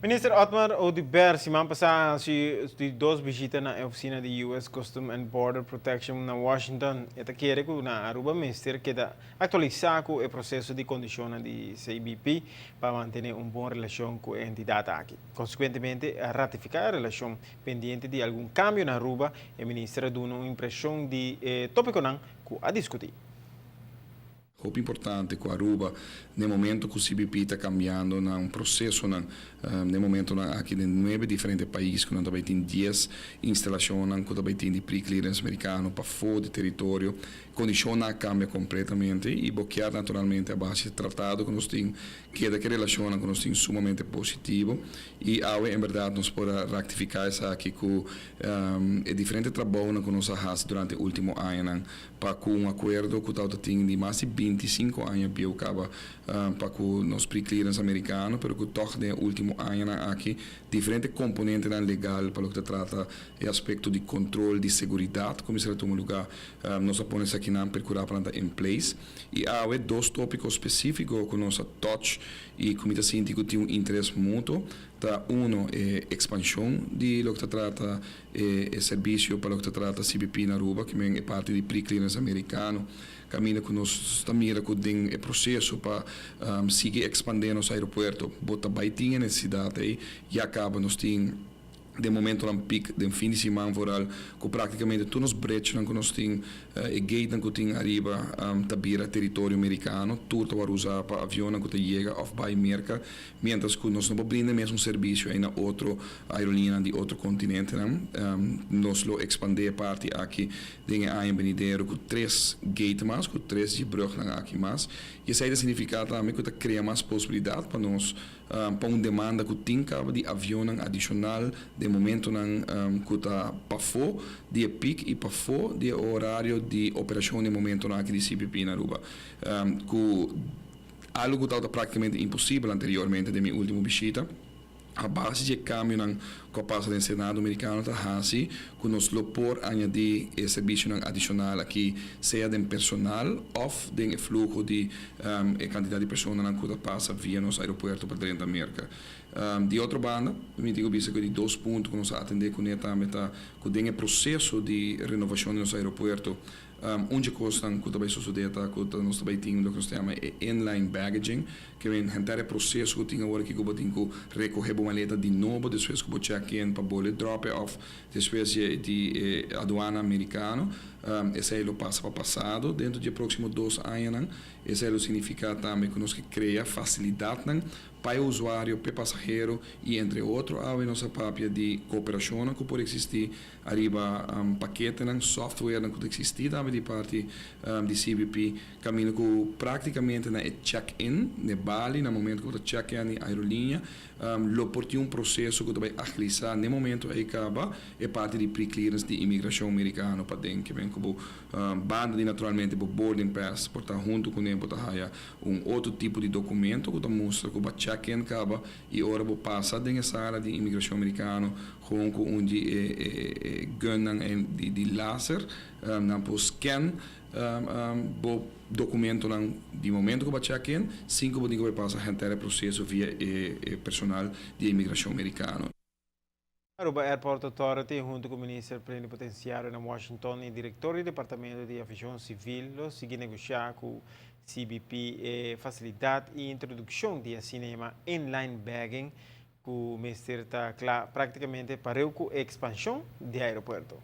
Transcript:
Minister Otmar Oduber siman pasa a haci di dos bishita na e oficina di US Customs and Border Protection na Washington. E ta kere cu na Aruba mester keda actualisa cu e proceso di condicionnan di CBP pa mantene un bon relacion cu e entidad aki. Consecuentemente a ratifica e relacion. Pendiente di algun cambio na Aruba, e minister a duna un impresion di e topiconan cu a discuti. Hopi importante ku Aruba den momento ku CBP ta kambiando nan prosesonan. Den momentonan aki den nuebe diferente pais ku nan ta bai tin 10 instalashonnan ku ta bai tin di pre-clearance merikano pafó di teritorio. Kondishonnan a kambia kompletamente i bo kier naturalmente a base di tratado ku nos tin keda ku e relashonnan ku nos tin sumamente positivo i awe en bèrdat nos por a raktifiká esaki ku e diferente trabounan ku nos a hasi durante e último añanan pa ku un akuerdo ku tabata tin di mas di 25 aña bieu kaba pa ku nos pre-clearance amerikano, pero ku tòg den e último añanan aki diferente komponentenan legal pa loke ta trata e aspekto di kontrol di seguridat kuminsá ta tuma lugá. Nos a pone esakinan perkurá pa nan ta in place. I awe dos tópiko spesífiko ku nos a touch i ku mi ta sinti ku tin un interes mutuo ta uno e ekspanshon di loke ta trata e servisio pa loke ta trata CBP na Aruba, ki men e parti di pre-clearance amerikano, kaminda ku nos ta mira ku den e proseso pa sigui ekspandé nos aeropuerto bo ta bai tin e nesesidat ei. Ya kaba nos tin den momentonan piek den fin di siman vooral ku praktikamente tur nos brechnan ku nos tin, e gatenan ku tin ariba ta bira teritorio merikano, tur ta wòrdu usá pa avionnan ku ta yega òf bai Merka, miéntras ku nos no por brinda e mesun servisio ei na otro aerolinianan di otro kontinentenan. Nos lo ekspandé e parti aki den e aña benidero ku tres gate mas, ku tres dje brùgnan aki mas. I esei ta signifiká tambe ku ta krea mas posibilidat pa nos pa un demanda ku tin kaba di avionnan adishonal den momentonan ku ta pafó di e pik i pafó di e orario di operashon den momentonan aki di CBP na Aruba, ku algu ku tabata praktikamente imposibel anteriormente den mi ultimo bishita. A base di e kambionan ku a pasa den Senado Merikano ta hasi ku nos lo por añadí e servisionan adishonal aki sea den personal òf den e fluho di e kantidat di personanan ku ta pasa via nos aeropuerto pa drenta Merka. Di otro banda, mi tin ku bisa ku e di dos punto ku nos a atendé kuné tambe ta ku den e proseso di renovashon di nos aeropuerto un dje kosnan ku ta bai sosodé ta ku nos ta bai tin loke nos ta yama e inline baggaging. Ke men henter e proseso ku tin awor aki ku bo tin ku rekohe bo maleta di nobo despues ku bo check in pa bole drop e off despues di di e aduana amerikano. Esei lo pasa pa pasado dentro di e proksimo 2 añanan. Esei lo signifiká tambe ku nos ke krea fasilidatnan pa e usuario, pa e pasahero i entre otro awe nos a papia di kooperashonnan ku por eksistí ariba paketenan, softwarenan ku ta eksistí tambe di parti di CBP. Kaminda ku praktikamente na e check-in, n'e bali, na momento ku bo ta check-in di aerolínea, lo por tin un proseso ku ta bai agilisá n'e momento ei kaba e parti di pre-clearance di imigrashon merikano paden. Ke men ku bo banda di naturalmente bo boarding pass por ta huntu kuné bo ta haya un otro tipo di dokumento ku ta mustra ku bo a check-in kaba i ora bo pasa den e sala di imigrashon merikano gewoon ku un di e gunnan di laser nan por scan bo documentonan di momento cu bo a check in, sin cu bo tin cu bay pasa henter e proceso via e personal di inmigracion Mericano. Aruba Airport Authority hunto cu Minister Plenipotenciario na Washington y Director di Departamento di Aviacion Civil lo sigui negocia cu CBP e facilidad y introduccion di asina yama inline bagging cu mester ta cla practicamente pareu cu e expansion di aeropuerto.